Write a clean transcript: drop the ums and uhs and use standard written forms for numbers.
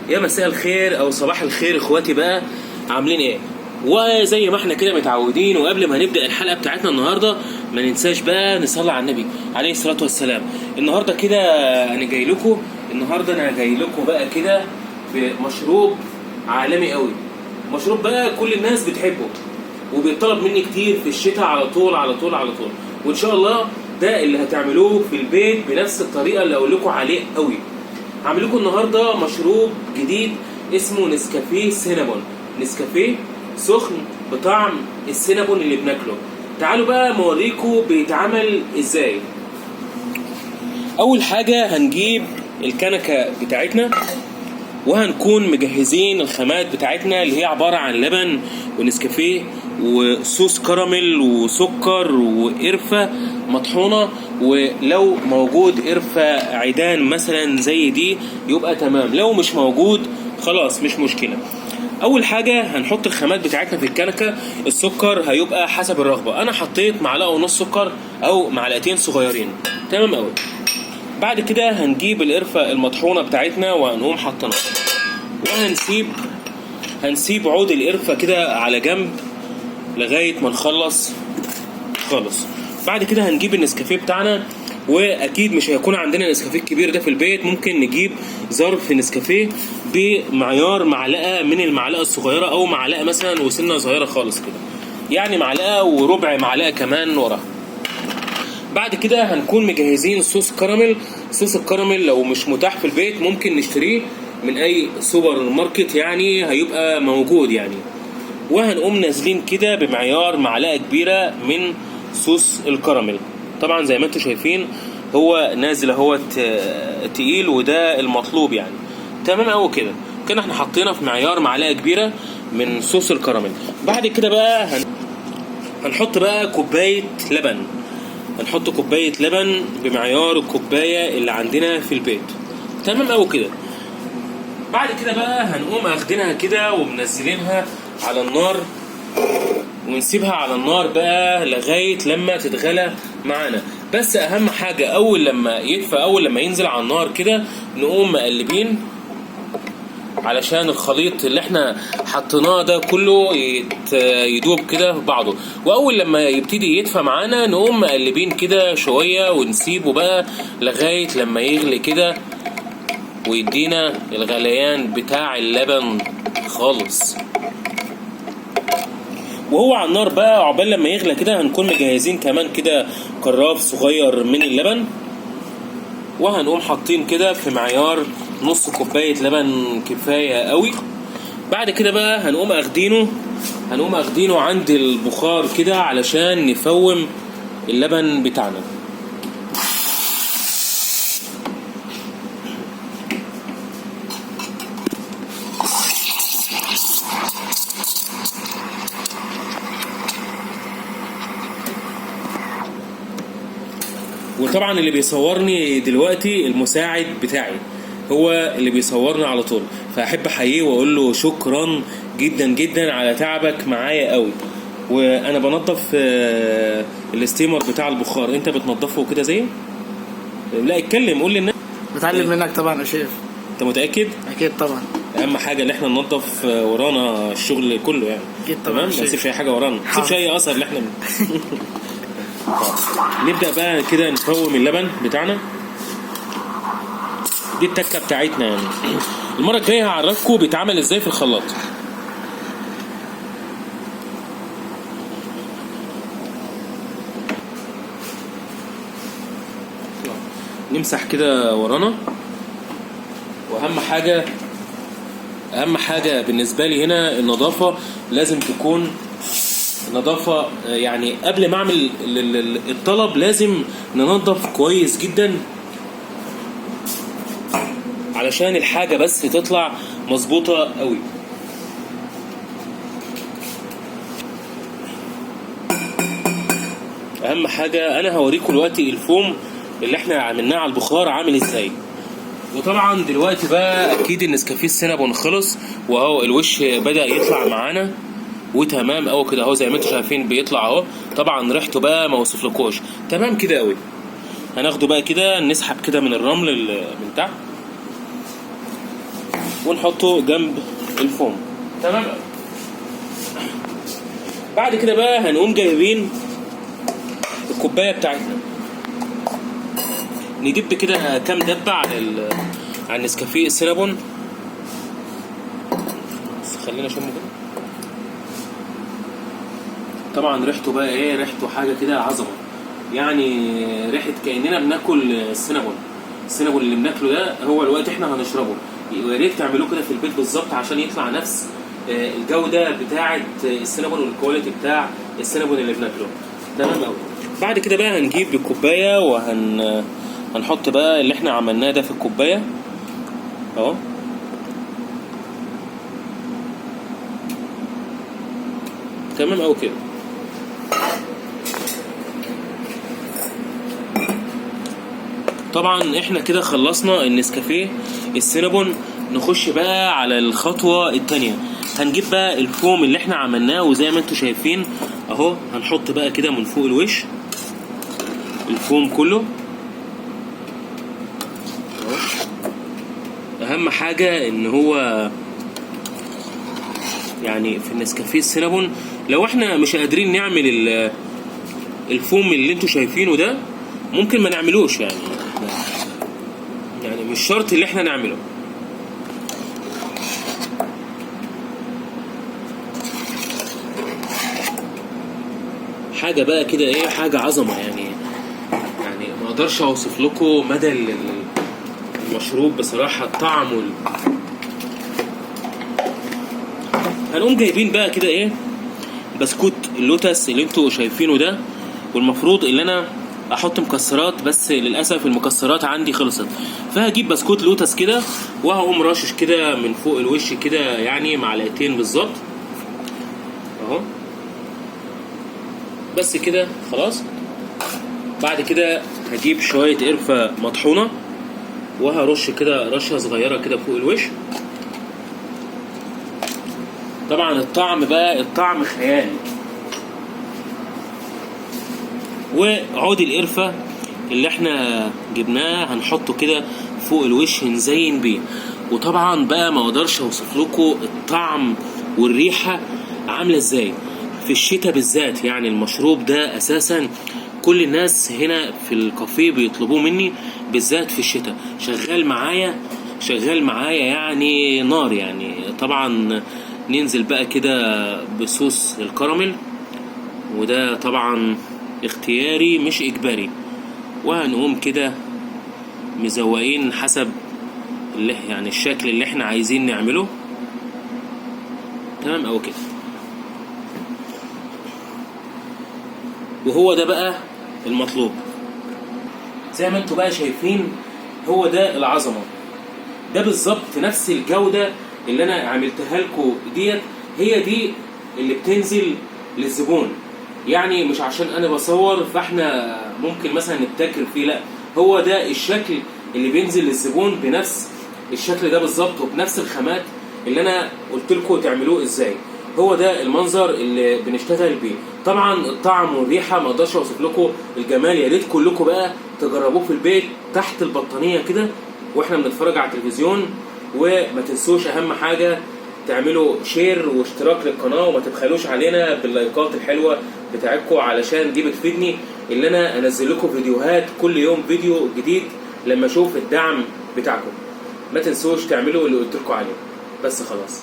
يا مساء الخير او صباح الخير اخواتي، بقى عاملين ايه؟ وزي ما احنا كده متعودين، وقبل ما نبدا الحلقة بتاعتنا النهارده ما ننساش بقى نصلي على النبي عليه الصلاة والسلام. النهارده كده انا جاي لكم، النهارده انا جاي لكم بقى كده بمشروب عالمي قوي، مشروب بقى كل الناس بتحبه وبيطلب مني كتير في الشتاء على طول على طول على طول، وان شاء الله ده اللي هتعملوه في البيت بنفس الطريقة اللي اقول لكم عليه قوي. هعمل لكم النهارده مشروب جديد اسمه نسكافيه سينابون، نسكافيه سخن بطعم السينابون اللي بناكله. تعالوا بقى موريكم بيتعمل ازاي. اول حاجة هنجيب الكنكه بتاعتنا، وهنكون مجهزين الخامات بتاعتنا اللي هي عبارة عن لبن ونسكافيه وصوص كراميل وسكر وقرفة مطحونة، ولو موجود قرفة عيدان مثلا زي دي يبقى تمام، لو مش موجود خلاص مش مشكلة. أول حاجة هنحط الخامات بتاعتنا في الكنكة. السكر هيبقى حسب الرغبة، أنا حطيت معلقة ونص سكر أو معلقتين صغيرين، تمام أوي. بعد كده هنجيب القرفة المطحونة بتاعتنا وهنقوم حاطينها، وهنسيب عود القرفة كده على جنب لغاية ما نخلص خالص. بعد كده هنجيب النسكافيه بتاعنا، واكيد مش هيكون عندنا النسكافيه الكبير ده في البيت، ممكن نجيب ظرف نسكافيه بمعيار معلقة من المعلقة الصغيرة، او معلقة مثلا وسنة صغيرة خالص كده، يعني معلقة وربع معلقة كمان وراها. بعد كده هنكون مجهزين صوص كراميل. صوص الكراميل لو مش متاح في البيت ممكن نشتريه من اي سوبر ماركت، يعني هيبقى موجود يعني. وهنقوم نازلين كده بمعيار معلقة كبيرة من صوص الكراميل. طبعا زي ما انتم شايفين هو نازل اهوت تقيل، وده المطلوب يعني، تمام قوي كده. كده احنا حطينا في معيار معلقة كبيرة من صوص الكراميل. بعد كده بقى هنحط بقى كوباية لبن، هنحط كوباية لبن بمعيار الكوباية اللي عندنا في البيت، تمام قوي كده. بعد كده بقى هنقوم اخدينها كده ومنزلينها على النار، ونسيبها على النار بقى لغاية لما تتغلى معانا. بس اهم حاجة اول لما يدفى، اول لما ينزل على النار كده نقوم مقلبين، علشان الخليط اللي احنا حطيناه ده كله يدوب كده في بعضه. واول لما يبتدي يدفى معانا نقوم مقلبين كده شوية، ونسيبه بقى لغاية لما يغلي كده ويدينا الغليان بتاع اللبن خالص. وهو على النار بقى عقبال لما يغلى كده هنكون مجهزين كمان كده كراف صغير من اللبن، وهنقوم حاطين كده في معيار نص كوباية لبن كفاية قوي. بعد كده بقى هنقوم اخدينه عند البخار كده علشان نفوم اللبن بتاعنا. وطبعا اللي بيصورني دلوقتي المساعد بتاعي، هو اللي بيصورني على طول، فاحب احييه واقول له شكرا جدا جدا على تعبك معايا قوي. وانا بنظف الستيمر بتاع البخار، انت بتنظفه كده زي؟ لا اتكلم قول للناس. بتعلم منك طبعا يا شيف. انت متاكد؟ اكيد طبعا. اهم حاجة ان احنا ننظف ورانا الشغل كله يعني. اكيد طبعا. تمام، ما نسيبش اي حاجة ورانا، ما نسيبش اي اثر اللي احنا نبدأ بقى كده نفوم اللبن بتاعنا. دي التكة بتاعتنا يعني. المرة الجاية هعرفكم بيتعمل ازاي في الخلاط. نمسح كده ورانا. واهم حاجة، اهم حاجة بالنسبة لي هنا النظافة، لازم تكون النظافة يعني قبل ما اعمل الطلب لازم ننظف كويس جدا علشان الحاجة بس تطلع مظبوطة قوي. اهم حاجة انا هوريكم دلوقتي الفوم اللي احنا عملناه على البخار عامل ازاي. وطبعا دلوقتي بقى اكيد النسكافيه السينابون خلص، واهو الوش بدأ يطلع معانا وتمام قوي كده اهو، زي ما انتم شايفين بيطلع اهو. طبعا ريحته بقى ما وصفلكوش، تمام كده قوي. هناخده بقى كده نسحب كده من الرمل من تحت. ونحطه جنب الفوم. تمام. بعد كده بقى هنقوم جايبين الكوباية بتاعتنا، ندب كده كام دبه على النسكافيه السينابون. بس خلينا اشمه كده. طبعا ريحته بقى ايه، ريحته حاجة كده عظمه، يعني ريحه كاننا بناكل السينابون. السينابون اللي بناكله ده هو الوقت احنا هنشربه. ويا ريت تعملوه كده في البيت بالظبط عشان يطلع نفس الجودة بتاعه السينابون وال quality بتاع السينابون اللي بناكله. تمام قوي. بعد كده بقى هنجيب الكوباية هنحط بقى اللي احنا عملناه ده في الكوباية اهو. تمام قوي كده. طبعا احنا كده خلصنا النسكافيه السينابون. نخش بقى على الخطوة التانية. هنجيب بقى الفوم اللي احنا عملناه، وزي ما انتم شايفين اهو هنحط بقى كده من فوق الوش الفوم كله اهو. اهم حاجة ان هو يعني في النسكافيه السينابون لو احنا مش قادرين نعمل الفوم اللي انتم شايفينه ده ممكن ما نعملوش، يعني مش شرط اللي احنا نعمله. حاجة بقى كده ايه، حاجة عظمة يعني ما اقدرش اوصف لكم مدى المشروب بصراحة، الطعم هنقوم جايبين بقى كده ايه بسكوت اللوتس اللي انتوا شايفينه ده، والمفروض ان انا احط مكسرات بس للاسف المكسرات عندي خلصت، فهجيب بسكوت لوتس كده وهقوم رشش كده من فوق الوش كده، يعني معلقتين بالظبط اهو بس كده خلاص. بعد كده هجيب شوية قرفة مطحونة وهرش كده رشة صغيرة كده فوق الوش. طبعا الطعم بقى، الطعم خيالي. وعود القرفة اللي احنا جبناه هنحطه كده فوق الوش نزين بيه. وطبعا بقى ما اقدرش اوصف لكم الطعم والريحة عاملة ازاي في الشتاء بالذات. يعني المشروب ده اساسا كل الناس هنا في الكافيه بيطلبوه مني بالذات في الشتاء، شغال معايا يعني نار يعني. طبعا ننزل بقى كده بصوص الكراميل، وده طبعا اختياري مش اجباري، وهنقوم كده مزوقين حسب اللي يعني الشكل اللي احنا عايزين نعمله. تمام او كده. وهو ده بقى المطلوب. زي ما انتوا بقى شايفين هو ده العظمة، ده بالظبط نفس الجودة اللي انا عملتها لكم ديت، هي دي اللي بتنزل للزبون. يعني مش عشان انا بصور فاحنا ممكن مثلا نبتكر فيه، لا، هو ده الشكل اللي بينزل للزبون بنفس الشكل ده بالظبط وبنفس الخامات اللي انا قلت لكم تعملوه ازاي. هو ده المنظر اللي بنشتغل بيه. طبعا الطعم والريحه ما اقدرش اوصف لكم الجمال، يا ريت كلكم بقى تجربوه في البيت تحت البطانيه كده واحنا بنتفرج على التلفزيون. وما تنسوش اهم حاجة تعملوا share واشتراك للقناة، وما تبخلوش علينا باللايكات الحلوة بتاعتكم علشان دي بتفيدني اللي انا انزل لكم فيديوهات كل يوم فيديو جديد لما اشوف الدعم بتاعكم. ما تنسوش تعملوا اللي قلت لكم عليه. بس خلاص.